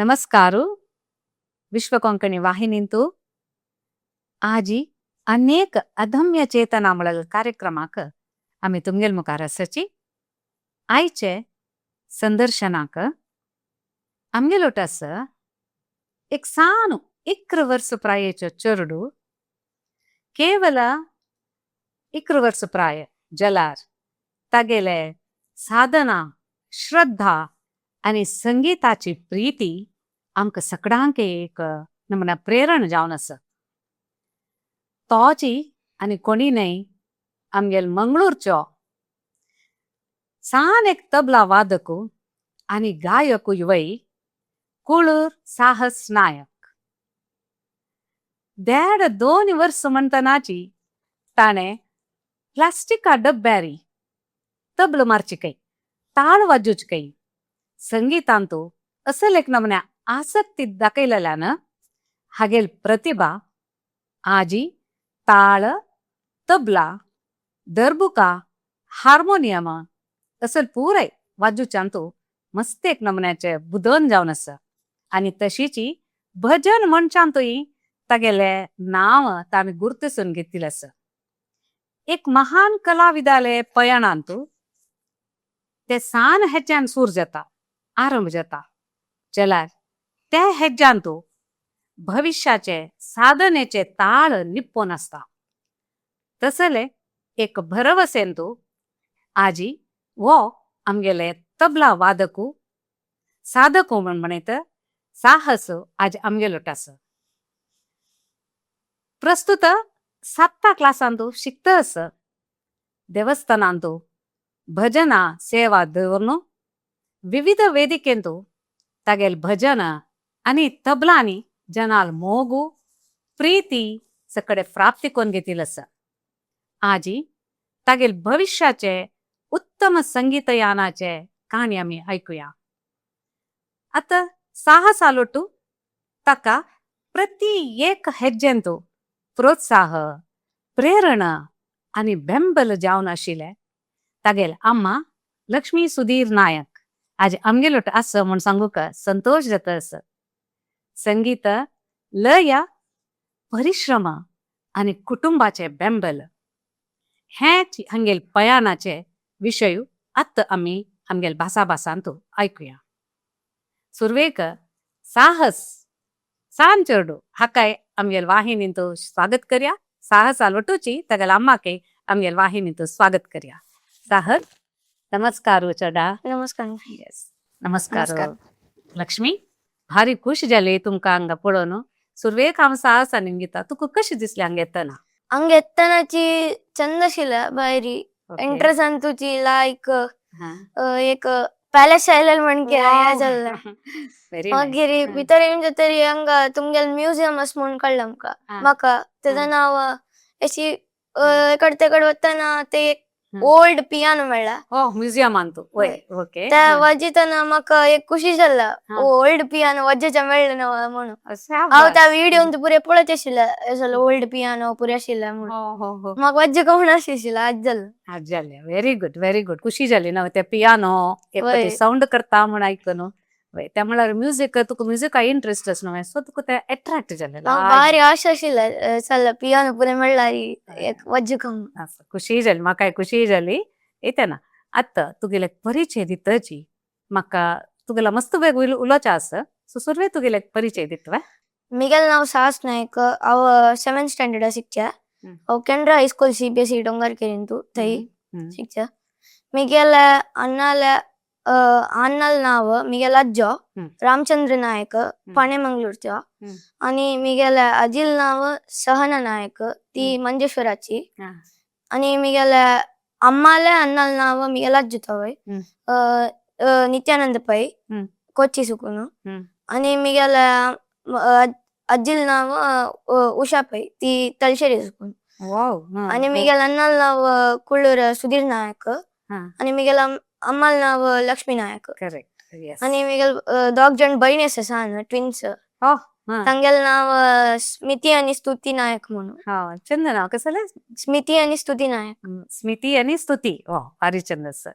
नमस्कार. विश्व कोंकणी वाहिनींतु आजी अनेक अदम्य चेतना म्हळ्यार कार्यक्रमाक आमी तुमगेल मुखार आसाची. आयचे संदर्शनाक आमगेलोट आसा एक सानु 11 वर्स प्रायेचो चेडू, केवल 11 वर्स प्राय जलार तागेले साधना, श्रद्धा आनी संगीताची प्रीती आमकां सगळ्यांक एक नमुना प्रेरणा जावन आसा. तोची आनी कोणी न्हय आमगेल मंगळूरचो सान एक तबला वादकू आनी गायकूय वय कुळूर साहस नायक. 1.5-2 वर्स म्हणटनाची ताणें प्लास्टिका डब्यारी तबलो मारची काय, ताळ वाजोवची काय, संगीतांतू असल एक नमुन्या आसक्ती दाखयलेल्यान हागेल प्रतिभा आजी ताळ, तबला, दरबुका, हार्मोनियम असल पुराय वाजोवच्यांतू मस्त एक नमुन्याचे बुदन जावन आसा. आनी तशीची भजन म्हणच्यांतूय तागेले नांव ताणें गुर्तसून घेतिल्लें आसा. एक महान कलाविदाले पयणांतू ते सान हेज्यान सूर जाता, आरंभ जाता, जाल्यार त्या हेज्यांतू भविष्याचे साधनेचे ताळ निप्पोन आसता. तसले एक भरवसेंतू आजी वो आमगेले तबला वादकू साधकू म्हण म्हणयत साहस आज आमगेलोट आसा. प्रस्तुत 7 क्लासांतू शिकता आसा. देवस्थानांतू भजना सेवा दवरून विविध वेदिकेंतू तागेल भजन आनी तबलांनी जनाल मोगू प्रीती सकडे प्राप्ती कोन घेतिल आसा. आजी तागेल भविष्याचे उत्तम संगीतयानाचे काणी आमी आयकुया. आतां साहस आलोटू ताका प्रति एक हेज्जेंतू प्रोत्साह, प्रेरणा आनी बेंबल जावन आशिल्ले तागेल अम्मा लक्ष्मी सुधीर नायक आज आमगेलोट आसा म्हूण सांगूक संतोष जाता आसा. संगीत, लया, परिश्रम आनी कुटुंबाचे बेंबल हें हांगेल पयानाचे विशय आतां आमी आमगेल भासाभासांतू आयकुया. सुरवेक साहस सान चेडू हाकाय आमगेल वाहिनींतू स्वागत करया. साहस आलवटूची तागेल अम्माके आमगेल वाहिनींतू स्वागत करया. साहस, नमस्कार चेडा. नमस्कार. येस, नमस्कार लक्ष्मी. भारी खुश जाली तुमकां हांगा पळोवन. सुरवेक हांव साहसान घेता, तुका कशें दिसलें हांगा येतना? हांगा येतनाची चंद आशिल्ल्या भायरी एंट्रन्स तुची लायक एक पॅलेस आयलेल म्हणके हें जाल्लें. व्हेरी. मागीर भितर येवन जातरी हांगा तुमगेले म्युझियम आसा म्हूण कळ्ळें आमकां. म्हाका तेजो नांव अशी एकडे तेकडे वतना ते एक ओल्ड पियानो मेळ्ळा. हो, म्युझियमांतू वय, ओके. ते वाजयतना म्हाका एक खुशी जाल्ला, ओल्ड पियानो वाजोवच्या मेळ्ळें ना म्हणून. हांव त्या व्हिडियोन पुरे पळयत आशिल्लें, ओल्ड पियानो पुरे आशिल्लें म्हणून. हो हो म्हाका वाज्य कवण आशिल्लें आज जालें. आज जालें. Very good, very good. खुशी जाली ना ते पियानो वय. सावंड करता म्हूण आयकून. वय, त्या म्हळ्यार म्युजीक, तुका म्युजिका इंट्रस्ट आसा न्हय, सो तुका ते एट्रॅक्ट जालें. म्हाका भारी आशा आशिल्लें चल पियानो पुरे मेळ्ळा एक वाज्य कवण. खुशी जाली, म्हाकाय खुशी जाली. येते ना आतां तुगेले परिचय दितची म्हाका, तुगेलो मस्त वेग उलोवचें आसा, सो सुरवेक तुगेले परिचय दितवे. मिगेल नांव साहस नायक. हांव 7th स्टँडर्डा शिकच्या. हांव केनरा हायस्कूल CBSE डोंगरकेरींतू थंय शिकच्या. मिगेले अण्णाले अण्णाले नांव मिगेल अज्जो रामचंद्र नायक पणेमंगळूरचो आनी मिगेले आजील नांव सहना नायक, ती मंजेश्वराची. आनी मिगेले अम्माले अण्णाले नांव मिगेल अज्जो तवय नित्यानंद पै कोच्ची सुकून. आनी मिगेले आजील नांव उषा पै, ती तलशेरी सुकून. आनी मिगेल अण्णाले नांव कुळूर सुधीर नायक आनी मिगेल अम्माले नांव लक्ष्मी नायक. करेक्ट, येस. आनी मिगेल दोग जण बहिणी आसा सान ट्विन्स, तांगेलें नांव स्मिती आनी स्तुती नायक म्हणून. हा, चंद नांव कसलें? स्मिती आनी स्तुती नायक. स्मिती आनी स्तुती, हो भारी चंद आसा.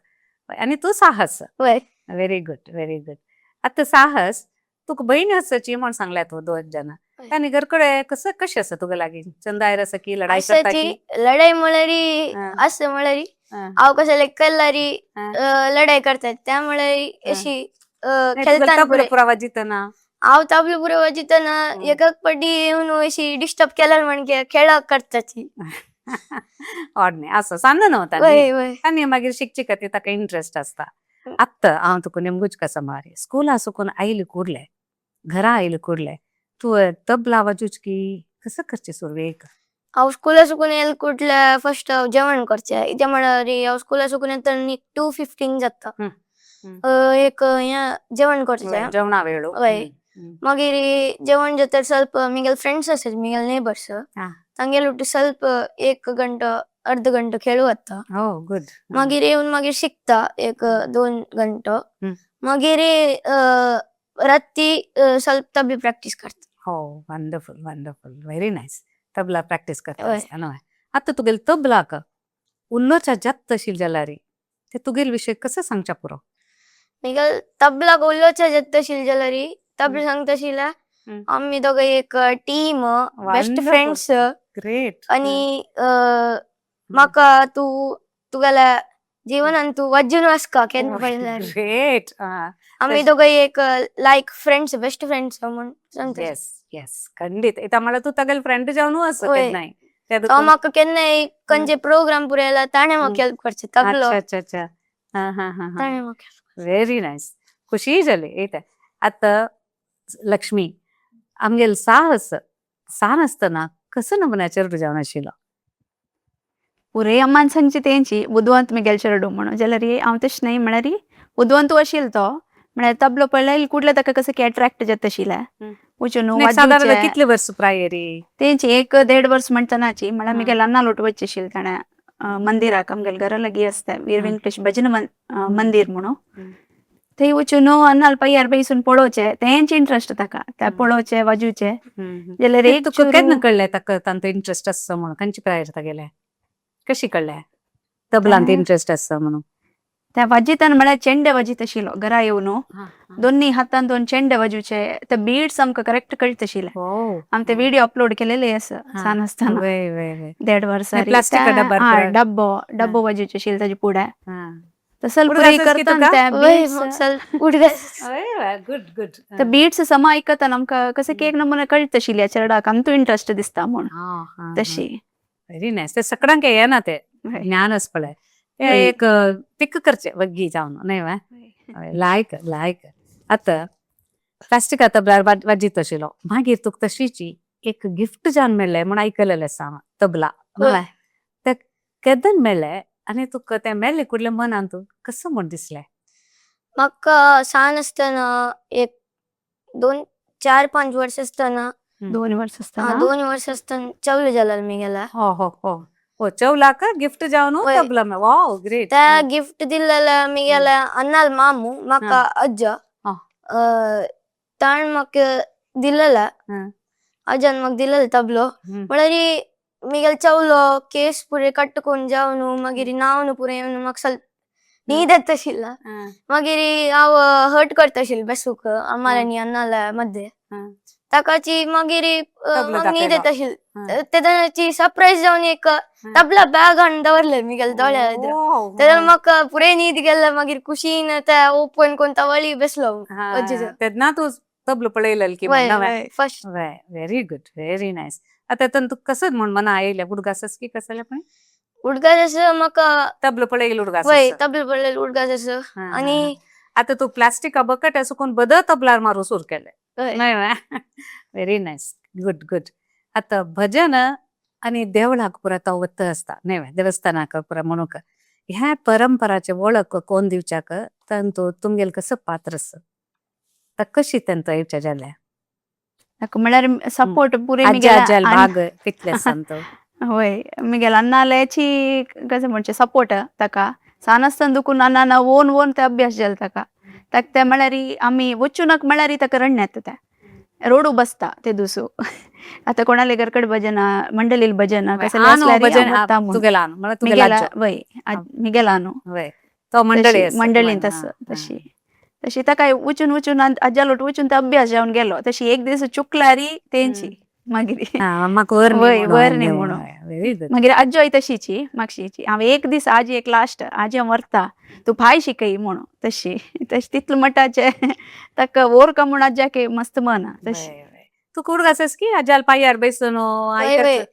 आनी तूं साहस. वय. Very good, very good. आतां साहस, तुका बहीण आसाची म्हण सांगल्या तूं दोन जाणां. हय. तांणी घरकडे कसं कशें आसा तुगे लागीं चंदायर आसा की लढाई करता असाची की? लढाई म्हळ्यारी असं म्हळ्यारी हांव कसं लायक कल्लारी लढाई करतात त्यामुळे अशी नाही, तुगेले खेळताना तबलो पुरे पुरा वाजितना हांव तबलो पुरे वाजयतना एकाक पाटी येवन अशी डिस्टर्ब केल्यार म्हणजे खेळाक करताची. ऑड न्ही आसो सांगना न्हू तांणी. वय वय. आनी मागीर शिकची खातीर ताका इंट्रस्ट आसता. आत्तां हांव तुका नेमकूच कसं मारी स्कुला सुकून आयली कुडले घरा आयली कुडले तूं तबला वाजूच की कसं करचें सुरवेक? हांव स्कुला सुकून येयले कुडले फर्स्ट हांव जेवण करचें कित्या म्हळ्यार हांव स्कुला सुकून येतना 2:15 जाता. एक हें जेवण करचें. जेवणा वेळो. वय. मागीर जेवण जाता ಸ್ವಲ್ಪ मिगेल फ्रेंड्स आसात मिगेल नेबर्स तांगेले ಒಟ್ಟು ಸ್ವಲ್ಪ एक घंटो अर्ध घंटो खेळू वता. हो गुड. मागीर येवन मागीर शिकता एक 2 घंटो. मागीर राती ಸ್ವಲ್ಪ तबली प्रॅक्टीस करता. हो wonderful wonderful very nice. Tabla practice करता वय. आसतना न्हय. आतां तुगेले तबलाक उल्लोच्या जात आशिल्ले जाल्यार ते तुगेले विशय कसं सांगच्या पुरो? मिगेल तबलाक उलोवच्या जाता आशिल्ले जाल्यार तबला सांगता आशिल्ले आमी दोगांय एक टीम बेस्ट फ्रेंड्स. ग्रेट. आणि म्हाका तूं तुगेल्या जीवनान तूं वाजून वसका केन्ना पळयल्यार. ग्रेट. आमी दोगांय एक लायक फ्रेंड्स बेस्ट फ्रेंड्स म्हूण सांगता. येस येस खंडीत. इता म्हळ्यार तूं तागेले फ्रेंड जावन आसा वय. केन्नाय. ते तो म्हाका केन्नाय खंयचे प्रोग्राम पुरो येयला ताणें म्हाका हेल्प करचें तबलो. अच्छा अच्छा अच्छा. हा हा हा. ताणें म्हाका. Very nice. खुशी जाली येता. आतां लक्ष्मी आमगेलो साहस सान आसतना कसो नमुन्याचेर जावन आशिल्लो? पुरे अम्मान सांगची तेंची बुदवंत मिगेल चेडूं म्हणून जाल्यार हांव तशें न्हय म्हळ्यार बुदवंतू आशिल्लो तो म्हळ्यार तबलो पळयल्यार कुडले ताका कसं की अट्रॅक्ट जाता आशिल्लें वचून सादारण कितले वर्स प्रायरी? तेंची 1-1.5 वर्स म्हणटनाची म्हळ्यार मिगेल अन्ना लोट वचचे आशिल्लें ताणें मंदिराक आमगेले घरा लागीं आसता वीर वेंकटेश भजन मंदीर म्हणून थंय वचून अन्नाल पांयार बैसून पळोवचें तेंच इंट्रस्ट ताका ते पळोवचें वाजोवचें जाल्यार एक तुका केन्ना कळ्ळें ताका तांचो इंट्रस्ट आसा म्हणून खंयची प्रायर तागेले कशी कळ्ळें तबलांत इंट्रस्ट आसा म्हणून? त्या वाजितान म्हळ्यार चेंडे वाजीत आशिल्लो घरा येवन दोन्ही हातान 2 चेंडे वाजोवचे ते बीट्स आमकां करेक्ट कळटा आशिल्ले. आमी ते व्हिडिओ अपलोड केलेले आसा सान आसतना 1.5 वर्सां. प्लास्टिक डब्बार डब्बो डब्बो वाजोवचे आशिल्ले ताजे फुडें तसल पुरे करता ते बीट्स समा आयकतना आमकां कशें की एक नमुना कळटा आशिल्ले चेरडाक आमकां इंट्रस्ट दिसता म्हूण तशी. Very nice. ते सगळ्यांक येना ते ज्ञान आसा पळय ते एक पिक करचे वग्गी जावन न्हय वा लायक लायक. आतां प्लास्टिका तबल्यार वाजीत आशिल्लो मागीर तुका तशीची एक गिफ्ट जावन मेळ्ळें म्हूण आयकलेलें आसा हांव तबला न्हय ते केदन मेळ्ळें आनी तुका तें मेळ्ळें कुडलें मनान तूं कसो म्हूण दिसलें? म्हाका सान आसतना एक 2, 4, 5 वर्स आसतना 2 वर्स आसतना 2 वर्स आसतना चवले जाल्यार मिगेल्या. हो हो हो हो चवलाक गिफ्ट जावन तबला वाव ग्रेट. त्या गिफ्ट दिल्लेल्या मिगेल्या अन्नाल मामू म्हाका अज्ज ताणें म्हाका दिल्लेला अज्जान म्हाका दिल्लेलो तबलो म्हळ्यार मिगेलो चवलो केस पुरे कट करून जावन मागीर न्हांवन पुरे येवन म्हाका ಸ್ವಲ್ಪ न्हीद येता आशिल्ला. मागीर हांव हर्ट करता आशिल्लें बेसूक अम्माले आनी अन्नाले मध्य ताकाची मागीर म्हाका न्हीद येता आशिल्ली तेन्नाची सरप्रायज जावन एक तबला बॅग हाडून दवरलें मिगेल्या दोळ्या एदरो तेन्ना म्हाका पुरे न्हीद गेल्ले मागीर खुशीन ते ओपन करून तवळी बेसलो. तेन्ना तूं तबलो पळयलें की first. Very good very nice. आतां तेन्ना तुका कसं म्हूण मना आयलें उडगास की कसलें पण? उडगास आसा म्हाका तबलो पळयलें उडगास. वय तबलो पळयलें उडगास आसा. आनी आतां तूं प्लास्टिका बकट सुकून बद तबलार मारू सुरू केलें न्हय व्हेरी नायस गुड गुड. आतां भजन आनी देवळाक पुरा तो वत्त आसता न्हय देवस्थानाक पुरा म्हणूंक ह्या परंपराचे वळख कोण दिवच्याक तांतू तुमगेलें कसो पात्र आसा कशी तांचो येवच्या जाल्या? ताका म्हळ्यार सपोर्ट पुरे आज्या भाग कितले आसा तो? वय मिगेल अन्नाल्याची कशें म्हणचें सपोर्ट ताका सान आसतना दुखून अन्नान वोन वोन ते अभ्यास जालो ताका ताका ते म्हळ्यार आमी वचूनाक म्हळ्यार ताका रडणें येता तें रोडू बसता ते दुसू. आतां कोणाले घरकड भजन मंडळील भजन वय मिगेल आनो तो मंडळी मंडळींत आसा तशी. तशी ताका वचून वचून आज्यालोट वचून ते अभ्यास जावन गेलो. तशी एक दीस चुकलारी तेंची मागीर. म्हाका वर. वय, वर न्ही म्हणून. Very good. मागीर आजोय तशीची मागशीची. हांव एक दीस आजी एक लास्ट आजी हांव व्हरता तूं फाय शिकय म्हणून तशी तशी तितले मठाचे ताका वोर का म्हूण आज्याक मस्त मन हा तशी. तू कोण घासस की आज्याल पायार बेसून? वय वय.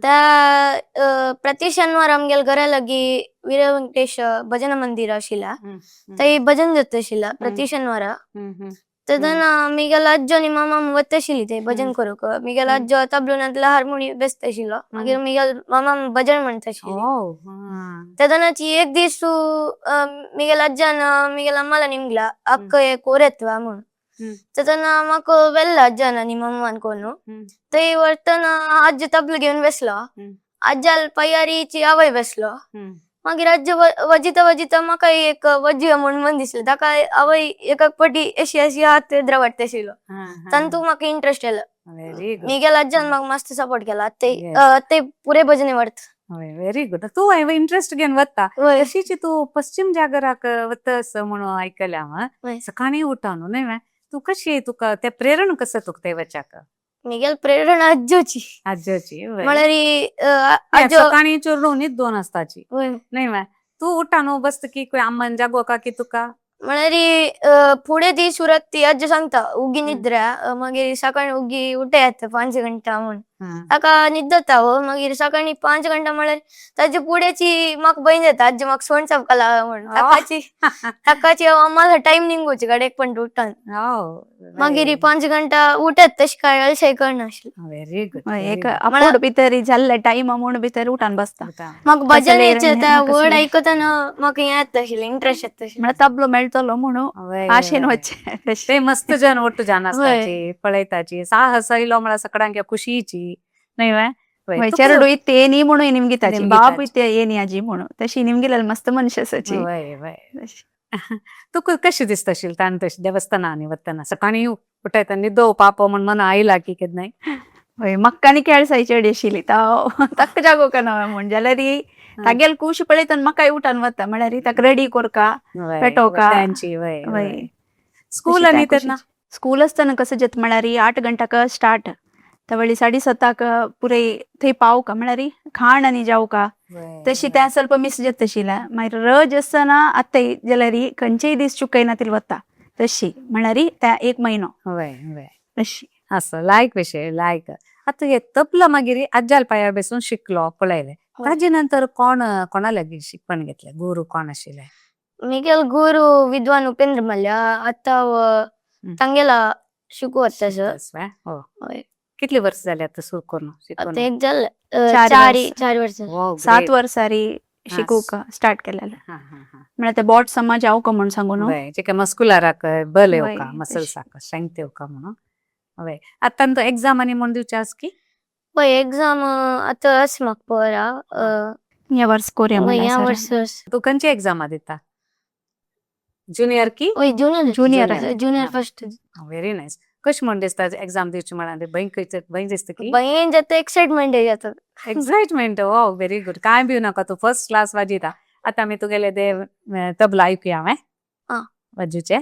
त्या प्रति शनिवार आमगेल घरा लागी वीर वेंकटेश भजन मंदिर आशिल्ला, थंय भजन जाता आशिल्ला प्रति शनिवारा. तेन्ना मिगेल आज्जो आनी मामा वता आशिल्ली थंय भजन करूंक. मिगेल आज्जो तबलूनांतलो हार्मोनी बेसता आशिल्लो, मागीर मिगेल मामा भजन म्हणता आशिल्ली. तेदनाची एक दीस मिगेल आज्जान मिगेल अम्माला निमगला अक्क एक कोरेत्वा म्हूण. तेन्ना म्हाका व्हेल्लो आज्जान आनी मम्मान कोन्न. थंय व्हरतना आज्जो तबलो घेवन बसलो, आज्जाल पायारीची आवय बसलो. मागीर आज्जो वजिता वजिता म्हाका एक वजया म्हूण मन दिसलें. ताका आवय एकाक पटी अशी अशी हात द्रवडटा आशिल्लो, तातूंत म्हाका इंट्रस्ट आयलो. Very good. मिगेल आज्जान म्हाका मस्त सपोर्ट केला. आतां ते पुरे भजने व्हरता. Very good. तूं हांवें इंट्रस्ट घेवन वता. वय. तशीच तूं पश्चिम जागराक वता असो म्हणून आयकलें हांव. वय. सकाळीं उठा न्हू न्हय तूं कशी तुका ते प्रेरणा कसं तुका ते वचाक? मिगेल प्रेरणा आज्जोची. आज्जोची. म्हळ्यार आज्जो सकाळीं चोरून न्हीद 2 वाजताची. वय. न्हय तूं उठा न्हू बसता की खंय अम्मान जागोवका की तुका? म्हळ्यार फुडें ती सुरत ती आज्जो सांगता उगी निद्रा, मागीर सकाळीं उगी उठयात 5 घंटा म्हूण. ताका न्हिदता हो. मागीर सकाळीं 5 घंटा म्हळ्यार ताजे फुडेंची म्हाका भंय जाता आज्जो म्हाका सोण चाबकाला म्हूण. ताकाची ताकाची हांव अम्माला टायम निंगोची गाडयेक पण उठन. मागीर 5 घंटा उठत तशें काय अळशाय करनाशिल्लें. Very good. एक आपोड भितर जाल्ले टायम म्हूण भितर उठान बसता. म्हाका भजन येता त्या वर्ड आयकतना म्हाका हें येता आशिल्लें, इंट्रस्ट येता आशिल्लें. म्हळ्यार तबलो मेळटलो म्हणून आशेन वचचें. ते मस्त जन ಒಟ್ಟು ಜನ आसताची पळयताची साहस आयलो म्हळ्यार सगळ्यांक खुशीची न्हय. वय, चेरडू इत्ते येनी म्हणून निमगिताची, बाप इत्ते येनी आजी म्हणून तशी निमगिलेली मस्त मनीस आसाची. वय वय. तुका कशें दिसता आशिल्लें ताणें तशें देवस्थाना आनी वतना सकाळीं उठयता न्हिदो पापो म्हण मन आयला की केन्नाय? वय, म्हाका आनी केळसाय चेडी आशिल्ली ताव ताका जागोवका ना म्हूण जाल्यार तागेल कूश पळयतना म्हाकाय उठान वता. म्हळ्यार ताका रेडी कोरका पेटोवका. त्यांची. वय. वय. स्कूल आनी तेन्ना? स्कूल आसतना कसं जाता म्हळ्यार 8 घंटाक स्टार्ट तवळी 7:30 पुरे थंय पावका म्हळ्यार खाण आनी जावका तशी त्या ಸ್ವಲ್ಪ ಮಿಸ್ जाता आशिल्लें. मागीर रज आसतना आतां जाल्यार खंयचेय दीस चुकयना तितले वता तशी म्हळ्यार त्या 1 म्हयनो. वय वय. तशी. असो लायक विशय लायक. आतां हे तबला मागीर आज्याल पांयार बसून शिकलो पळयलें, ताजे नंतर कोण कोणा लागीं शिकवण घेतलें, गुरू कोण आशिल्ले? मिगेल गुरू विद्वान उपेंद्र मल्ल्या. आतां तांगेला शिकवता सर. हो. कितली वर्स जाली आतां सुरू करून? आतां एक जालें 4 वर्सां. 7 वर्सांनी शिकूंक स्टार्ट केलेलें. म्हळ्यार ते बोट समाज जावका म्हूण सांगून. जेका मस्कुलराक बल येवका, मसल्साक स्ट्रेंथ येवका म्हणून. वय. आतां तो एग्जाम आनी म्हूण दिवचे आसा की? वय, एग्जाम आतां आसा म्हाका पळोवया. ह्या वर्स कोरया. ह्या वर्स. तूं खंयची एग्जामा दिता? जुनियर की? वय, junior. Junior. Junior first. Very nice. कशें म्हूण दिसता एग्जाम दिवची म्हळ्यार भंय भंय दिसता की? भंय जाता, एक्सायटमेंट जाता. एक्सायटमेंट. ओ व्हेरी गुड. कांय भिवू नाका, तूं फर्स्ट क्लास वाजयता. आतां आमी तुगेले ते तबला आयकुया हांवें वाजोवचें.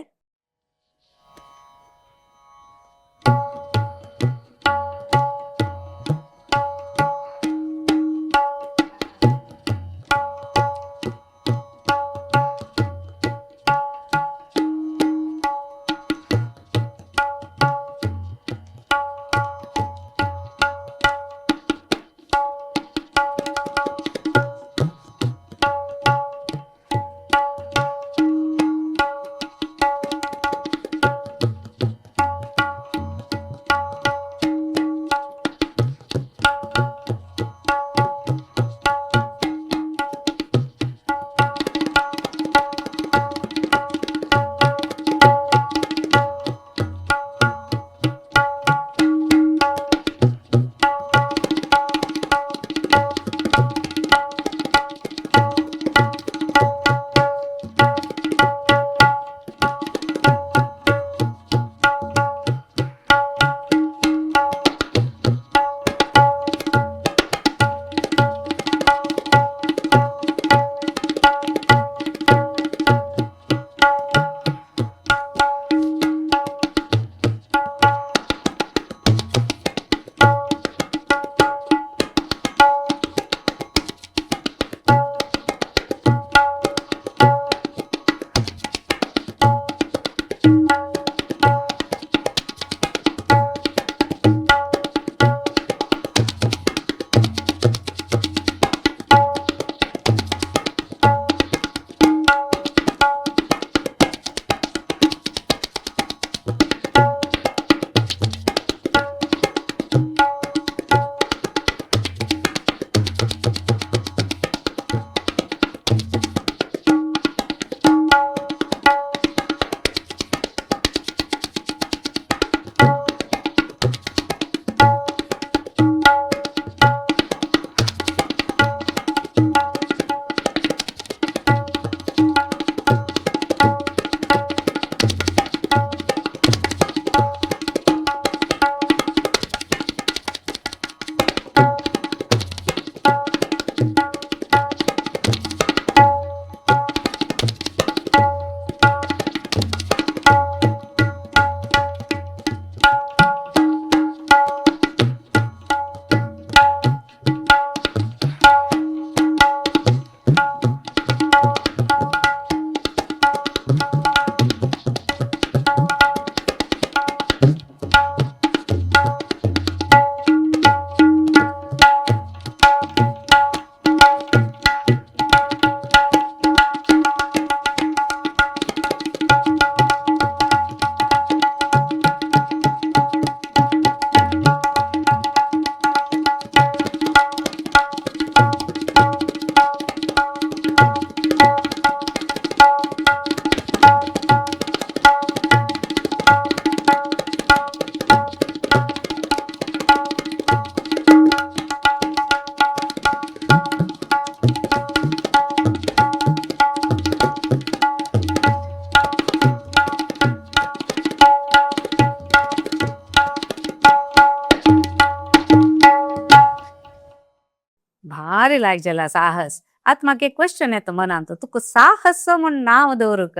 भारी लायक जाला साहस. आतां म्हाका एक क्वेश्चन येता मनांत, तुका साहस म्हूण नांव दवरूंक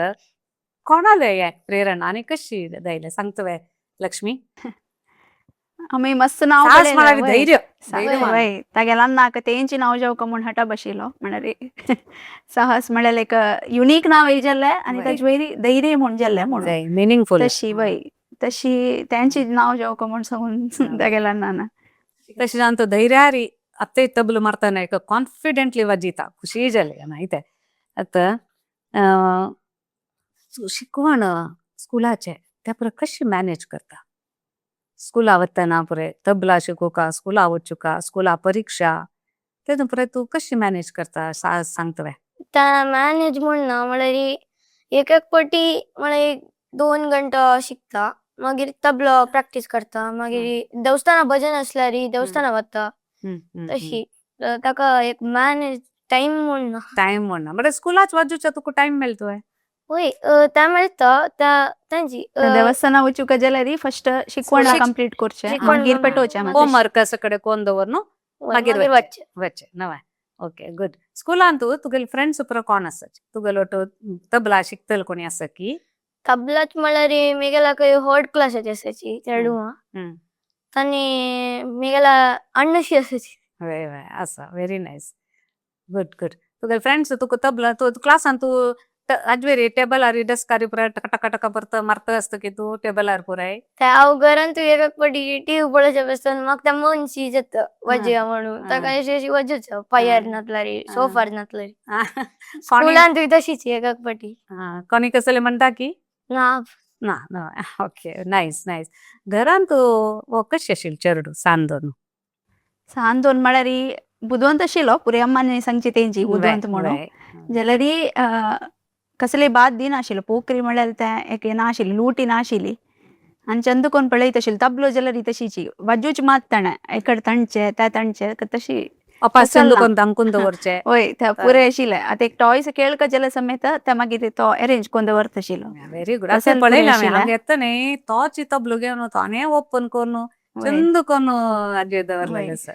कोणालें हें प्रेरणा आनी कशी दयलें सांगता वे लक्ष्मी? आमी मस्त नाव साहस म्हळ्यार पळयलें धैर्य, धैर्यवान. वय तागेल्या अन्नाक तेंची नांव जेवका म्हूण हटा बशिलो म्हळ्यार साहस म्हळ्यार एक युनीक नांव येयलें आनी ताजे वयर धैर्य म्हूण जाल्लें म्हणून मिनिंगफूल. तशी वय तशी तेंची नांव जेवका म्हूण सांगून तागेल्या अन्नान. तशें जावन तो धैर्यारी आतां तबलो मारतना एक कॉन्फिडेंटली वाजयता, खुशी जाली मागीर आतां शिकवण स्कुलाचें तें पुरो कशें मॅनेज करता? स्कुला वतना पुरे तबला शिकोवका, स्कुला वचुका, स्कुला परिक्षा तेतून पुरे तूं कशी मॅनेज करता सांगता वे? त्या मॅनेज म्हण ना, म्हळ्यार एक एक पटी म्हळ्यार 2 घंटा शिकता, मागीर तबलो प्रॅक्टीस करता, मागीर देवस्थाना भजन असल्यार देवस्थाना वता, तशी ताका एक मॅनेज टाइम म्हण ना. टाइम म्हण ना, बट स्कुलाच वाजूचा तुका टाइम मेळतो? वय ते मेळता त्या तांची देवस्थाना वचूका जाल्यार फर्स्ट शिकवण कंप्लीट करचें, मागीर पेटोवचें. होमवर्क सगळे कोण दवर न्हू, मागीर वच्चें वच्चें नवें. Okay good. स्कुलान तूं तुगेले फ्रेंड्स पुरो कोण आसा तुगेलो? तबला शिकतले कोणी आसा की? तबलाच म्हळ्यार मेगेला हर्ड क्लासाची आसाची चेडवां आनी मेगेला अण्णशी आसाची. वय वय आसा, व्हेरी नायस, गुड गुड. तुगेले फ्रेंड्स तुका तबला तूं क्लासान तूं आजवेर टेबलार डेस्कार पुराय टक टक टक परत मारता आसता की तूं टेबलार पुराय? ते हांव घरान तूं एक पटी टीव्ही पळोवच्या बसून म्हाका ते मनशी जाता वाजया म्हणून, ताका अशी अशी वाजोवचो पांयार नातल्यार सोफार नातल्यार. स्कुलान तुवें तशीच एक पटी. कोणी कसले म्हणटा की ना ना ना. Okay nice nice. घरान तूं कशी आशिल्ली चेडूं सान दोन? सान दोन म्हळ्यार बुदवंत आशिल्लो, पुरी अम्माने सांगची तेंची बुदवंत म्हणून जाल्यार कसले बाद दिनाशिल्लो, पोकरी म्हळ्यार तें एक नाशिल्ली, लुटी नाशिल्ली आनी चंद कोण पळयत आशिल्लो. तबलो जाल्यार तशीची वाजूच मात ताणें एकडे तांचे त्या तांचे तशी अपासून कोण दामकून दवरचे. वय ते पुरे आशिल्ले. आतां एक टॉयस खेळका जाल्यार समेत ते मागीर तो अरेंज करून दवरता आशिल्लो. Very good. अशें पळयलां हांवें, हांगा येता न्ही तोच तबलो घेवन ताणें ओपन करून चंद करून हाजेर दवरलेलें आसा.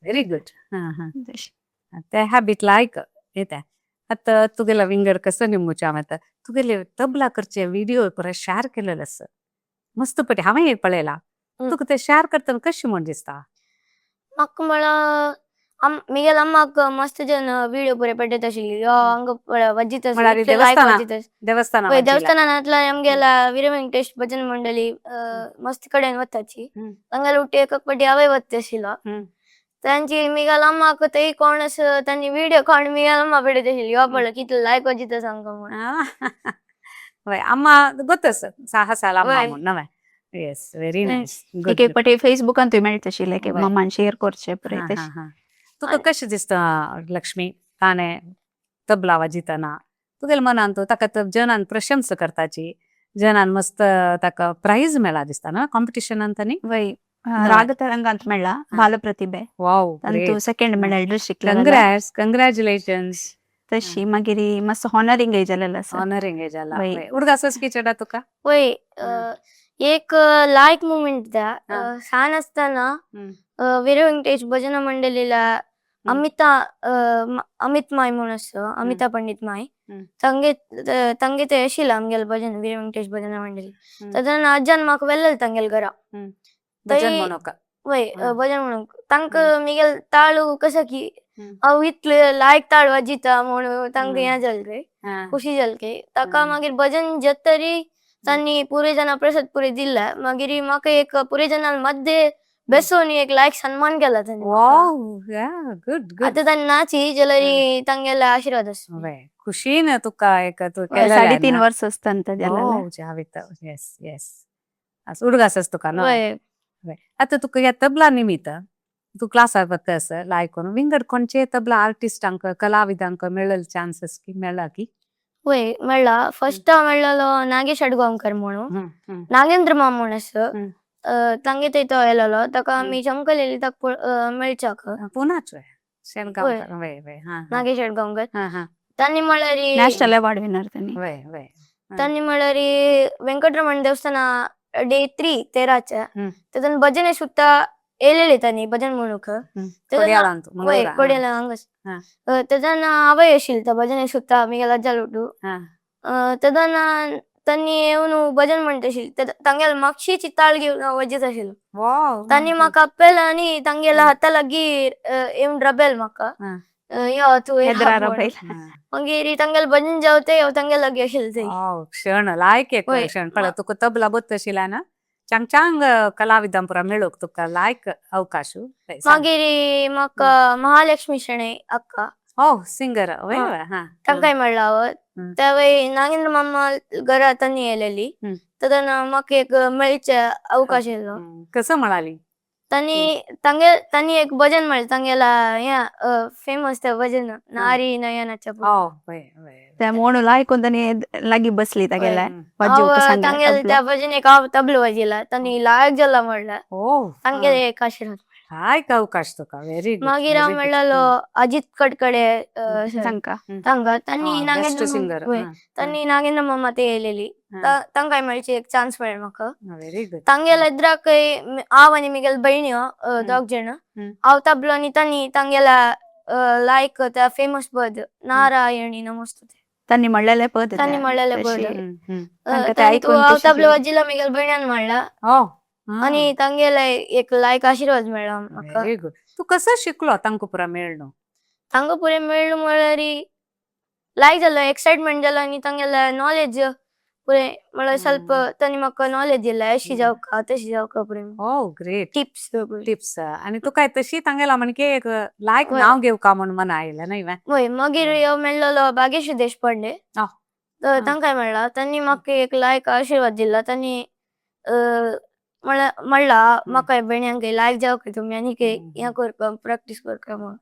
Very good. हां हां, ते हॅबिट लायक येता. आतां तुगेलो विंगड कसो निमूचे हांव आतां तुगेले तबला करचे व्हिडियो पुराय शेअर केलेले आसा मस्त पटी, हांवें एक पळयला. तुका ते शेअर करतना कशें म्हूण दिसता? म्हाका म्हळ्यार मिगेल अम्माक मस्त जन व्हिडियो पुरे पडयत आशिल्ली, यो हांगा पळय वाजीत देवस्थाना देवस्थाना देवस्थानांतल्यान आमगेला वीर वेंकटेश भजन मंडळी मस्त कडेन वताची, तांगेले उटी एक पटी हांवूय वता आशिल्लो. तांची मिगेल अम्माक थंय कोण असो तांची व्हिडियो कोण मिगेल अम्मा पडयत आशिल्ली, यो पळय कितलो लायक वाजीत सांग म्हूण. वय अम्मा गोत साहसाला अम्मा म्हूण नवें. Yes, very nice. एक एक पटी फेसबुकांतूय मेळटा आशिल्लें की मम्मान शेअर करचें पुरे. तुका कशें दिसता लक्ष्मी, ताणें तबला वाजयतना तुगेल्या मनान तूं ताका जनान प्रशंसा करताची, जनान मस्त ताका प्रायज मेळ्ळा दिसता ना कॉम्पिटिशनान तांणी? वय राग तरंगांत मेळ्ळा बालप्रतिभे, वाव, तांतू सेकंड मेळ्ळा district. Congrats, congratulations. तशी मागीर मस्त हॉनरिंग जालेलें आसा. हॉनरिंग जाला. उडगास की चेडा तुका? वय एक लायक मुमेंट त्या सान असताना वीर वेंकटेश भजन मंडळीला अमिता अमित माय म्हणून आसा, अमिता पंडित माय, तांगे तांगे ते आशिल्लें आमगेलें भजन वीर वेंकटेश भजन मंडळी, तेन्ना आज्यान म्हाका व्हेल्लें तांगेल्या घरा भजन म्हणूंक. वय भजन म्हणूंक. तांकां मिगेल ताळू कसो की हांव इतले लायक ताळू वाजयता म्हणून तांकां हें जालें, खुशी जाली. ताका मागीर भजन जातरी तांणी पुरे जाणां प्रसाद पुरे दिले, मागीर म्हाका एक पुरे जाणां मध्ये बसोवन एक लायक सन्मान केला तांणी. वाव, या गुड गुड. आतां तांणी नाची जाल्यार तांगेले आशिर्वाद आसा. खुशीन तुका एक तूं 3.5 वर्स आसतना जालेलें. येस येस, उडगास तुका न्हू. आतां तुका ह्या तबला निमित्त तूं क्लासाक वता आसा लायक करून विंगड कोणचे तबला आर्टिस्टांक कलाविदांक मेळ्ळेले चान्सीस की मेळ्ळा की? वय मेळ्ळा. फर्स्ट मेळ्ळलो नागेश अडगांवकर म्हणून, नागेंद्र माम म्हूण आसा, तांगे थंय तो येयलेलो, ताका आमी चमकलेली ताका मेळच्याक. पुनाच शेणगांवकर. वय वय नागेश अडगांवकर तांणी म्हळ्यार नॅशनल अवॉर्ड विनर तांणी. वय वय तांणी म्हळ्यार वेंकटरमण देवस्थाना डे 3 तेराचे तेतून भजन सुद्दां येयलेली तांणी भजन म्हणूंक. कोडियाळांत. वय. मंगळूरा. कोडियाला हांगाच. तेदना हांवय आशिल्लें त्या भजन सुद्दां मिगेल अज्जाल उठू. तेदना तांणी येवन भजन म्हणटा आशिल्ली. तांगेले मातशी ताळ घेवन हांव वाजयत आशिल्लो. तांणी म्हाका आपयलें आनी तांगेल्या हाता लागीं येवन रबेल म्हाका. यो तूं हेदरा म्हणून. रबयल. मागीर तांगेलें भजन जावते हांव तांगे लागीं आशिल्लें थंय. वाव, क्षण लायक एक क्षण पळय तुका तबला बोत आशिल्ला ना चांग चांग कलाविदां पुरा मेळूंक तुका लायक अवकाश. मागीर म्हाका महालक्ष्मी शणै अक्का. हो, सिंगर वय. हा. तांकांय मेळ्ळा हांव. तेवय नागेंद्र मामा घरा तांणी येयलेली. तेदना म्हाका एक मेळचे अवकाश येयलो. कसं म्हणाली? तांणी तांगे तांणी एक भजन म्हणलें तांगेला हें फेमस तें भजन नारी नयनाच्या. हो, वय वय. ते म्हणून आयकून तांणी लागीं बसली तागेले वाजोवंक हांव सांगलें तांगेले तबलो. त्या भजनेक हांव तबलो वाजयला तांणी लायक जाला म्हणलें. तांगेले एक आशिर्वाद. लायक अवकाश तुका, व्हेरी गुड. मागीर हांव मेळ्ळलो अजित कडकडे सर. तांकां. तांकां तांणी बेस्ट नागेंद्र सिंगर. वय तांणी नागेंद्र मामा ते येयलेली. तांकांय मेळची एक चान्स मेळ्ळो म्हाका. Very good. तांगेले एद्राकय हांव आनी मिगेले भयण्यो दोग जाण हांव तबलो आनी तांणी तांगेल्या लायक त्या फेमस पद नारायणी नमोस्तुते. तांणी म्हणलेलें पद. तांणी म्हणलेलें पद. तांकां तें तांणी आयकून हांव खुशी तबलो जाली. वाजयला मिगेले भयण्यान म्हणला. आनी तांगेले एक लायक आशिर्वाद मेळ्ळो म्हाका. Very good. तूं कसो शिकलो तांकां पुरा मेळ्ळो? तांकां पुरें मेळ्ळो म्हळ्यार लायक जालो, एक्सायटमेंट जालो आनी तांगेले नॉलेज पुरें म्हळ्यार ಸ್ವಲ್ಪ तांणी म्हाका नॉलेज दिला अशी जावका तशी जावका पुरें. हो, ग्रेट. टिप्स. टिप्स. आनी तुका तशी तांगेला म्हणके एक लायक नांव घेवका म्हूण मना आयलें न्हय व्हय? वय. मागीर ह्यो मेळ्ळलो भाग्यश्री देशपांडे. तांकांय मेळ्ळा तांणी म्हाका एक लायक आशिर्वाद दिला. तांणी म्हणला म्हाका भयण्यांक लायक जावका तुमी आनीक हें करपा प्रॅक्टीस करपा म्हणून.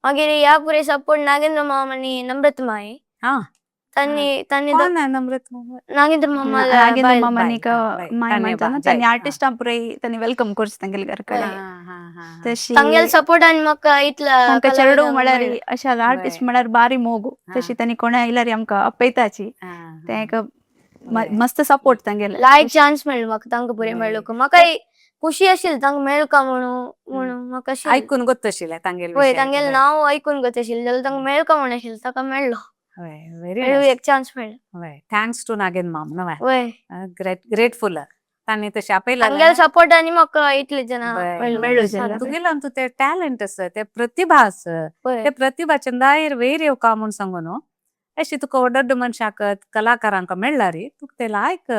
मागीर ह्या पुरें सपोर्ट नागेंद्र मामा आनी नम्रत माई. तांणी तांणी कोण नम्रत मामा? नागेंद्र मामाल्या नागेंद्र बायल. मामानीक माय म्हणटा ना तांणी आर्टिस्टां पुराय तांणी welcome करचें तांगेले घर कडेन. तशी तांगेले सपोर्टान म्हाका इतला तांकां चेडूं कलाविदांक म्हळ्यार मेळ्ळें. अशें आर्टिस्ट म्हळ्यार बारी मोग. तशी तांणी कोणा आयल्यार आमकां आपयताची. तें एक मस्त सपोर्ट तांगेले. लायक चान्स मेळ्ळो म्हाका तांकां पुरें मेळ्ळो. म्हाका खुशी आशिल्ली तांकां मेळका म्हणून म्हणून म्हाका आयकून गोत्त आशिल्लें तांगेले. वय, तांगेलें नांव आयकून गोत आशिल्लें जाल्यार तांकां मेळका म्हूण आशिल्लें ताका मेळ्ळो. व्हेरी एक चान्स मेळ्ळो. वय, thanks to Nagendra माम न्हय? वय. ग्रेटफुल तांणी तशें आपयलें. तांगेले सपोर्ट आनी म्हाका इतले जाणां मेळ्ळो. तुगेलो तूं ते टॅलंट आसा, ते प्रतिभा आसा, ते प्रतिभा चंदायर वयर येवका म्हूण सांगू न्हू. अशी तुका व्हड मनशाक कलाकारांक मेळ्ळा रे तुका ते लायक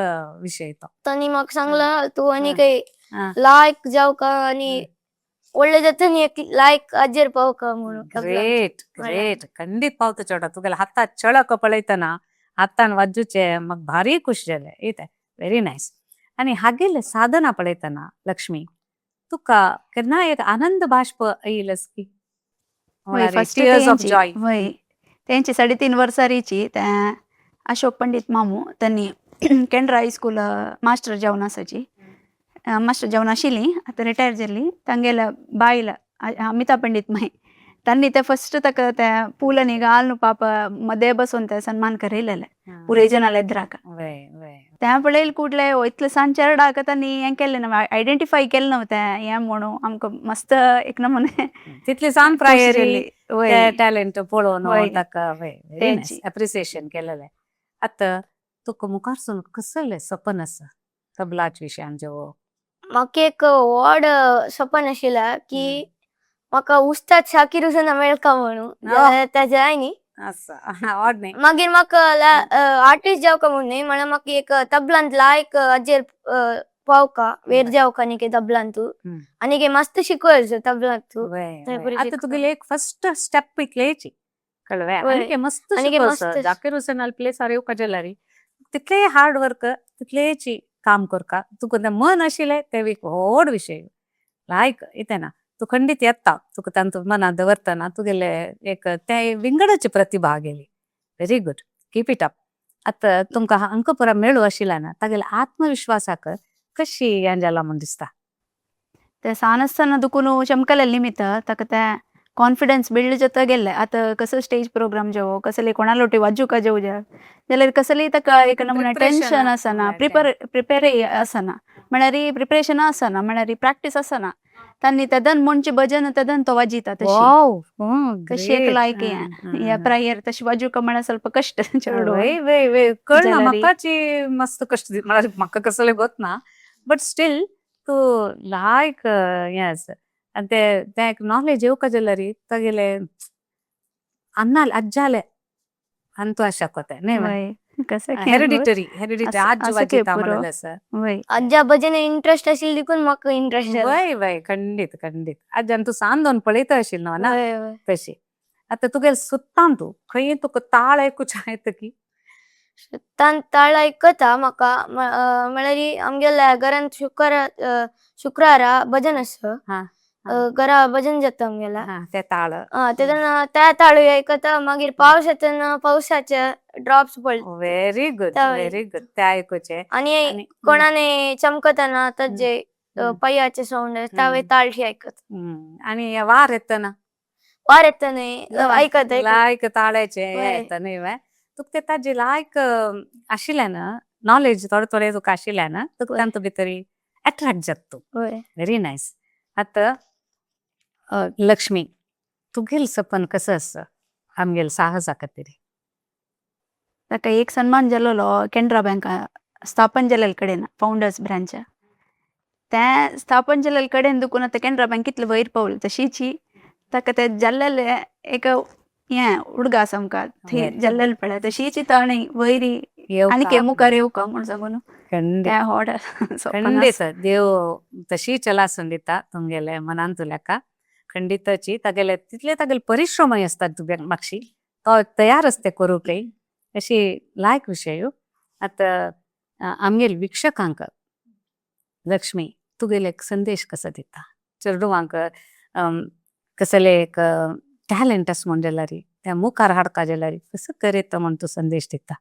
विशय तो. तांणी म्हाका सांगला तूं आनी काही लायक जावका आनी व्हडले जाता न्ही एक लायक आजेर पावका म्हणून. Great great. खंडीत पावता चेडो. तुगेले हातात चळक पळयतना हातान वाजूचे म्हाका भारी खुश जालें. येता व्हेरी नायस. आनी हागेले साधना पळयतना लक्ष्मी तुका केन्ना एक आनंद बाष्प येयलस की फर्स्ट ऑफ जॉय? वय, तेंची 3.5 वर्सां रिची ते अशोक पंडित मामू तांणी केंड्रा हायस्कूल मास्टर जावन आसाची, मास्टर जावन आशिल्ली, आतां रिटायर जाल्ली. तांगेल्या बायल अमिता पंडित माई तांणी ते फर्स्ट ताका ते पुलांनी घालून पाप मदें बसून ते सन्मान करयलेले पुरे जनाले एद्राक. तें पळयले कुडले इतले सान चेरडाक तांणी हें केलें ना, आयडेंटिफाय केलें ना तें हें म्हणून आमकां मस्त एक नमुने तितली सान प्रायरी टॅलंट पळोवन ताका एप्रिसिएशन केलेलें. आतां तुका मुखार कसलें सपन आसा तबलाच विशयान जेवो? म्हाका एक व्हड सपन आशिल्लें की म्हाका उस्ताद शाकीर हुसेना मेळका म्हणून ताजें न्ही. मागीर म्हाका आर्टिस्ट जावका म्हणून न्ही, म्हळ्यार म्हाका एक तबलांत लायक हाजेर पावका वेर जावका आनी तबलांतू आनी मस्त शिकवल तबलांतू. आतां तुगेली एक फर्स्ट स्टेप इतलेची कळ्ळें आनी मस्त शिकवस. जाकीर हुसेनाल प्लेसार येवका जाल्यार तितलें हार्ड वर्क, तितलेंची काम करका. तुका तें मन आशिल्लें तें एक व्हड विशय लायक येता ना. तूं खंडीत येता तुका तांतू मनांत दवरतना तुगेले एक ते विंगडाची प्रतिभा गेली. Very good, keep it up. आतां तुमकां हांकां पुरा मेळू आशिल्ला ना तागेले आत्मविश्वासाक कशी हें जाला म्हूण दिसता? ते सान आसतना दुकून चमकले निमित्त ताका ते कॉन्फिडन्स बिल्ड जाता गेल्ले. आतां कसो स्टेज प्रोग्राम जेवो कसले कोणा लोटी वाजूका जेव जाल्यार कसलेय ताका एक नमुने टेन्शन आसना, प्रिपेर आसना, म्हळ्यार प्रिपरेशन आसना, म्हळ्यार प्रॅक्टीस आसना. तांणी तेदन म्हणचे भजन तेदन तो वाजिता तशी. वाव. तशी एक लायक हें प्रायर तशी वाजूका म्हळ्यार ಸ್ವಲ್ಪ कश्ट चेडू. वय वय वय कळना जाल्यारी. म्हाकाची मस्त कश्ट म्हळ्यार म्हाका कसले गोत ना बट स्टील तूं लायक हें आसा आनी ते तें एक नॉलेज येवका जाल्यार तागेले अन्नाले आज्जाले अंतू आशा कोते न्ही वय कसं हेरिडिटरी हेरिडिटरी असं- आज्जू असं वाजिता पुरो. म्हणलें आसा. वय. आज्जा भजन इंट्रस्ट आशिल्ली देखून म्हाका इंट्रस्ट जालो. वय वय खंडीत खंडीत आज्जान तूं सान दोन पळयता आशिल्लो न्हू ना वय वय. तशी आतां तुगेले सुत्तान तूं खंय तुका ताळ आयकुचें येता की? तान ताळ आयकता म्हाका म्हळ्यार आमगेल्या घरांत शुक्रारा भजन आसा. हा, हा. घरा भजन जाता आमगेल्या. हा ते ताळ. तेन्ना त्या ताळूय आयकता मागीर पावस येतना पावसाचे ड्रॉप्स पडटा. व्हेरी गुड त्या व्हेरी गुड ते आयकुचें. आनी आनी कोणाने चमकतना ताजे पांयाचे सावंड तावे ताळशी आयकता. आनी हे वार येतना? वार येता न्ही आयकता. लायक ताळ्याचे हे वय. येता न्ही वे तुका ते ताजे लायक आशिल्लें ना नॉलेज थोडे थोडे तुका आशिल्लें ना तुका वय. तांतू भितर एट्रॅक्ट जाता तूं. वय. Very nice. आतां लक्ष्मी तुगेलें सपन कसं आसा आमगेले साहसा खातीर? ताका एक सन्मान जालोलो केनरा बँका स्थापन जालेले कडेन फाउंडर्स ब्रांच तें स्थापन जालेले कडेन दुखून आतां केनरा बँक कितले वयर पावले तशीची ताका ते जाल्लेले एक हें उडगास आमकां थंय जाल्लेले पळय तशीची ताणी वयरी आनी मुखार येवका म्हूण सांगून खंडीत. तें व्हड सपन खंडीत देव तशी चलासून दिता तुमगेले मनान तुल्याका खंडिताची तागेले तितले तागेले परिश्रमय आसतात तुगे मागशी तो तयार आसता करूंकय अशी लायक विशय. आतां आमगेले वीक्षकांक लक्ष्मी तुगेले एक संदेश कसो दिता चेडवांक कसले एक टॅलंट आसा म्हूण जाल्यार त्या मुखार हाडपा जाल्यार कसो करीत म्हूण तूं संदेश दिता?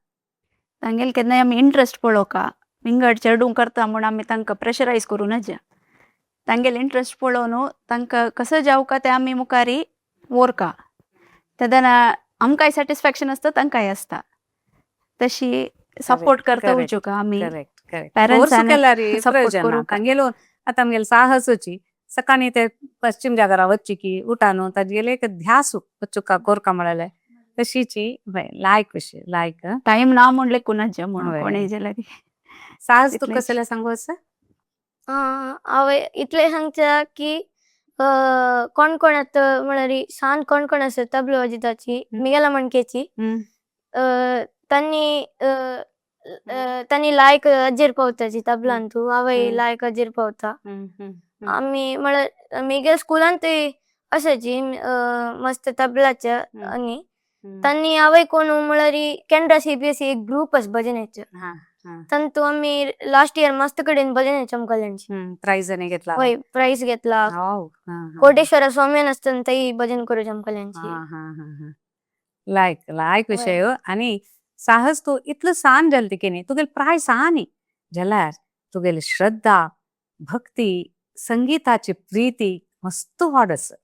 तांगेले केन्नाय आमी इंट्रस्ट पळोवका विंगड चेडूं करता म्हूण आमी तांकां प्रेशरायज करूं नज तांगेले इंट्रस्ट पळोवन तांकां कसो जावका तें आमी मुखारी व्हरका तेन्ना आमकांय सॅटिस्फॅक्शन आसता तांकांय आसता तशी सपोर्ट करता वचूका आमी करेक्ट करेक्ट. पेरंट्सांनी केल्यार सपोर्ट प्रयोजन ना. करूंक. तांगेलो आतां आमगेले साहसूची सकाळी ते पश्चिम जागरा वच्ची की उठानो तागेले एक ध्यास वचुका कोरका म्हळ्यार तशीची लायक विशय लायक. टायम ना म्हूण लेखूं नज म्हूण वय. कोणूय जाल्यार. साहस तुका तितलेंच. कसलें सांगू आसा? हांवें इतलें सांगता की कोण कोण आतां म्हळ्यार सान कोण कोण आसा तबलो वाजयताची मिगेला मणकेची तांणी तांणी लायक अजेर पावताची तबलान तूं हांवें लायक अजेर पावता. आमी म्हळ्यार मिगेल स्कुलान ती आसाची मस्त तबलाचे आनी तांणी हांवें कोण म्हळ्यार केनरा CBSE एक ग्रूप आसा भजनाचो तांतू आमी लास्ट इयर मस्त कडेन भजन चमकल्यांची. प्रायज आनी घेतला? वय प्रायज घेतला. कोटेश्वरा स्वामी आसतना थंय भजन करूं चमकल्यांची. लायक लायक विशय. आनी साहस तूं इतलो सान जालें ती न्ही तुगेली प्राय सान जाल्यार तुगेली श्रद्धा भक्ती संगीताची प्रीती मस्त व्हड आसा.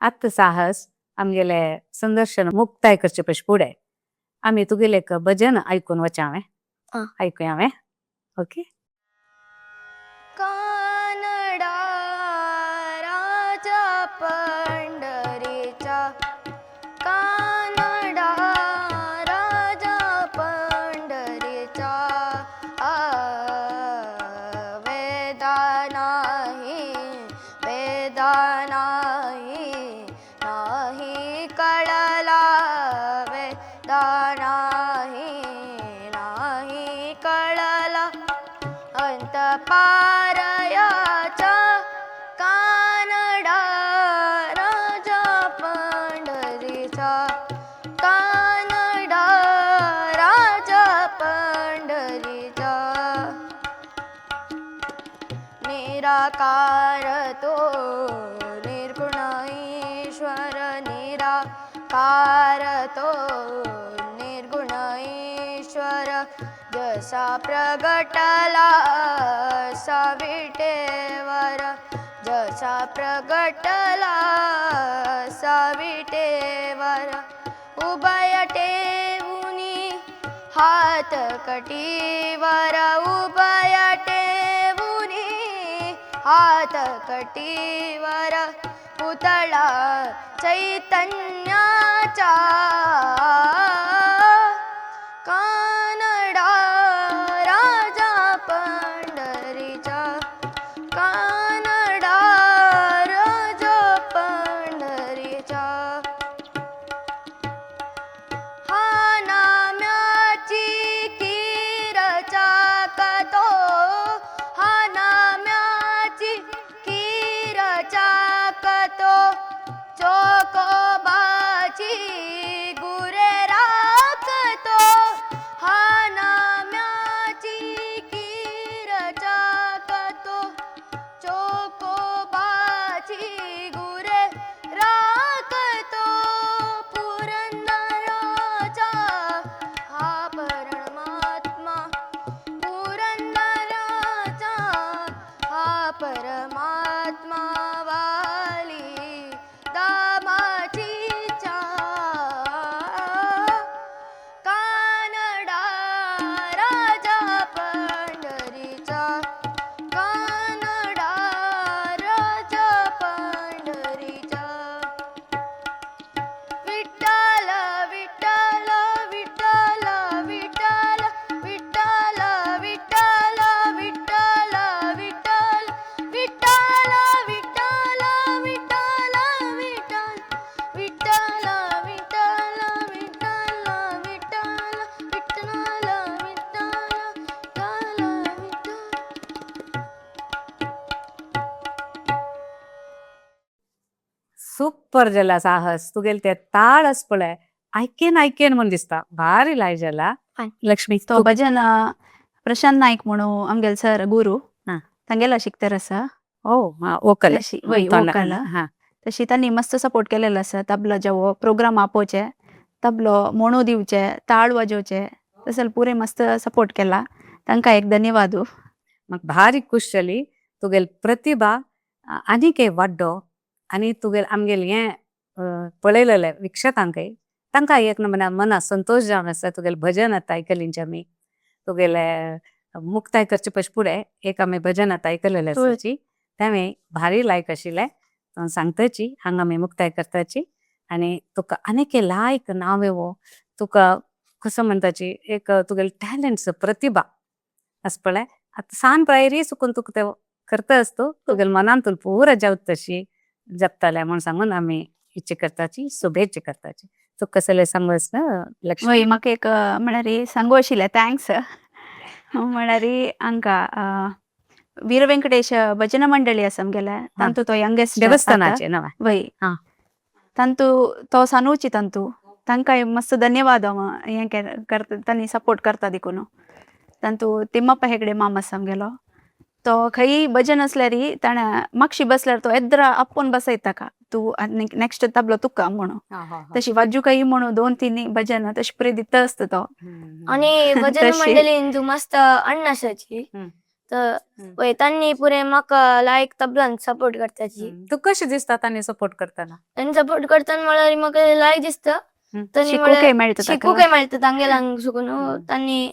आतां साहस आमगेले संदर्शन मुक्ताय करचे पयशे फुडें आमी तुगेले एक भजन आयकून वचा हांवें आयकुया हांवें ओके. कानडा राजा पंढरीचा कानडा राजा पंढरीचा वेदा नाही वेदा नाही नाही कळला वेदा नाही नाही कळला अंत पारयाचा कानडा राजा पंढरीचा कानडा राजा पंढरीचा निराकार तो निर्गुण ईश्वर निराकार तो निर्गुण ईश्वर जसा प्रगटला साविटेवर जसा प्रगटला साविटेवर उभय ठेवूनी हात कटीवर उभय ठेवूनी हात कटीवर पुतळा चैतन्याचा. कानडा राजा पंढरीचा, कानडा राजा पंढरीचा. हा नाम्याची कीर चाकतो, हा नाम्याची कीर चाकतो, चोकोबाची गुरे राखतो. हा नाम्याची कीर चाकतो, चोकोबाची गुरे राखतो. पुरंदराचा हा परमात्मा, पुरंदराचा हा परमात्मा, वाली दामाचीचा. कानडा राजा पंढरीचा, कानडा राजा पंढरीचा. विठ्ठल विठ्ठल विठ्ठल विठ्ठल विठ्ठल विठ्ठल विठ्ठल विठ्ठल विठ्ठल विठ्ठल विठ्ठल विठ्ठल विठ्ठल विठ्ठल विठ्ठल विठ्ठल विठ्ठल विठ्ठल विठ्ठल. सुपर जाला साहस तुगेले ते ताळ आस पळय, आयकेन आयकेन म्हूण दिसता, भारी लाय जाला. Fine. Lakshmi, तो भजन प्रशांत नाईक म्हणून आमगेले सर गुरु तांगेला शिकतर आसा. ओ हा, वोकल. तशी वय वोकल. तशी तांणी मस्त सपोर्ट केलेलो आसा. तबलो जेवो प्रोग्राम आपोवचे, तबलो म्हणू दिवचे, ताळ वाजोवचे, तसं पुरे मस्त सपोर्ट केला. तांकां एक धन्यवाद. म्हाका भारी खुश जाली तुगेली प्रतिभा आनीक एक वाड्डो आनी तुगेल आमगेले हें पळयलेलें वीक्षकांकय तांकां एक नमुन्या मना संतोश जावन आसा. तुगेलें भजन आतां आयकलींचे आमी, तुगेले मुक्ताय करचे पयशे फुडें एक आमी भजन आतां आयकलेलें आसाची, तें भारी लायक आशिल्लें सांगताची. हांगा आमी मुक्ताय करताची आनी तुका आनीक लायक नांव येवो, तुका कसो म्हणटाची एक तुगेले टॅलंट्स प्रतिभा आसा पळय, आतां सान प्रायरी चुकून तुका तें करता आसतू, तुगेले मनान तुका पुरा जावत तशी जगताले म्हूण सांगून आमी इच्छा करताची, शुभेच्छा करताची. तुका कसले सांगू आसता लक्ष्मी? वय, म्हाका एक म्हळ्यार सांगू आशिल्लें thanks म्हळ्यार हांकां वीर व्यंकटेश भजन मंडळी आसा आमगेले, तांतू तो यंगेस्ट. देवस्थानाचे नवे? वय, तांतू तो सानूची, तांतू तांकां मस्त धन्यवाद. हें करता तांणी सपोर्ट करता देखून. तांतू तिम्मप्पा हेगडे माम आसा आमगेलो, तो खंय भजन आसल्यार ताणें मागशी बसल्यार तो येद्रा आपोवन बसयता ताका, तूं नेक्स्ट तबलो तुका म्हणून. तशी वाजू काही म्हणून 2-3 भजन तशी पुरे दिता आसता तो. आणि भजन तशी. मंडळीन तूं मस्त अण्णा आसाची, तर वय तांणी पुरे म्हाका लायक तबलान सपोर्ट करताची. तुका कशें दिसता तांणी सपोर्ट करतना? तांणी सपोर्ट करतना म्हळ्यार म्हाका लायक दिसता. तांणी शिकूंकय मेळटा. शिकूंकय मेळटा तांगेल्यांक सुकून तांणी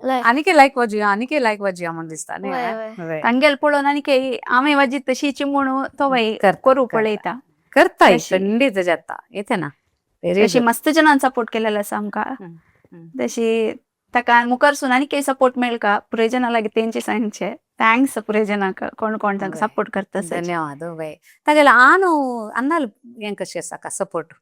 लायक. आनीक लायक वाजया, आनीक लायक वाजया म्हूण दिसता न्ही? वय. तांगेल पळोवन आनी हांवें वाजीत तशीची म्हणून तो वय करू पळयता. करता, तशी. खंडीत जाता येते ना. Very तशी good. मस्त जणांन सपोर्ट केलेलो आसा आमकां. तशी ताका मुखारसून आनी काही सपोर्ट मेळका पुरे जणां लागीं तेंचे सांगचे thanks पुरे जणांक, कोण कोण तांकां सपोर्ट करता. धन्यवाद. वय, तागेले आनु अन्नाल हें कशें आसा का सपोर्ट?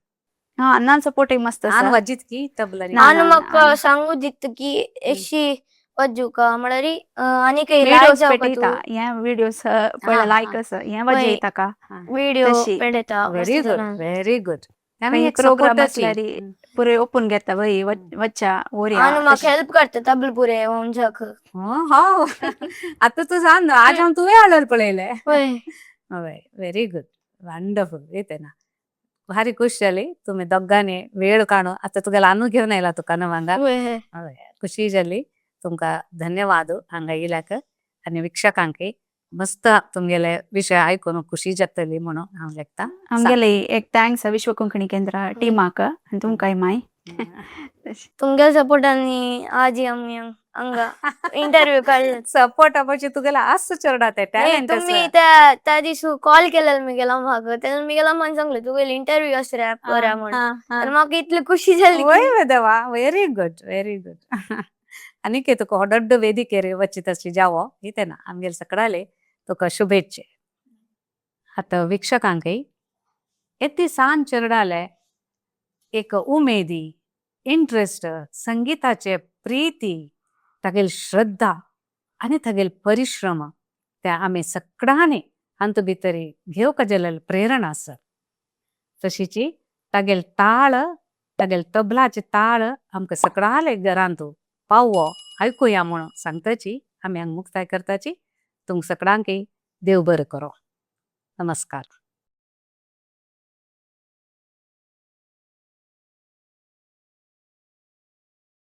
हा, अन्नान सपोर्ट मस्त आनु आसा. वाजीत की तबला? ना, आनी ना, म्हाका ना. सांगू दिता की एशी वाजूका म्हळ्यार आनी काही लायक व्हिडियोज जावका पेटयता, तूं. हे व्हिडियोज पळय लायक आसा, हे वाजयता का. व्हिडिओ तशी. पेटयता. Very good, very good. खंय प्रोग्राम आसल्यार पुरे ओपून घेता, वय वच्चा ओरया. आनी म्हाका हेल्प करता तबला पुरे वंशाक. हो, आतां तूं सांग, आज हांव तुवें हाडलें पळयलें. वय. हय, व्हेरी गुड, वंडरफुल. येते ना, भारी खुश जाली तुमी दोगांनी वेळ काडून आतां तुगेलो आनू घेवन आयला तुका न्हू हांगा. वय. हय, खुशी जाली. तुमकां धन्यवाद हांगा येयल्याक आनी वीक्षकांकय मस्त तुमगेले विशय आयकून खुशी जातली म्हणून हांव लेखता. आमगेले एक thanks विश्व कोंकणी केंद्र टीमाक आनी तुमकांय माय. तुमगेले सपोर्ट आनी आजी आमी हांगा इंटरव्यू काडले. सपोर्ट म्हणजे तुगेला आस चेरडा ते टॅलेंट. तुम्ही त्या त्या दिवशी कॉल केलेला मिगेला म्हाका, तेन्ना मिगेला मन सांगले तुगेली इंटरव्यू आसा रे ऍपवर म्हणून, तर म्हाका इतली खुशी जाली. वय देवा, व्हेरी गुड, व्हेरी गुड. आनीक तुका हो दೊಡ್ಡ ವೇದಿಕೆर वची तशी जावो इते ना आमगेले सकडाले तुका शुभेच्छे. आतां वीक्षकांकय येते सान चेरडाले एक उमेदी, इंट्रस्ट, संगीताचे प्रीती, तागेली श्रद्धा आनी तागेले परिश्रम त्या आमी सगळ्यांनी हातूंत भितर घेवंक जाल्लेली प्रेरणा आसा. तशीची तागेले ताळ, तागेले तबलाचे ताळ आमकां सगळ्यांले घरांत पावो आयकुया म्हणून सांगताची आमी हांगा मुक्ताय करताची. तुमकां सगळ्यांकय देव बरें करो. नमस्कार.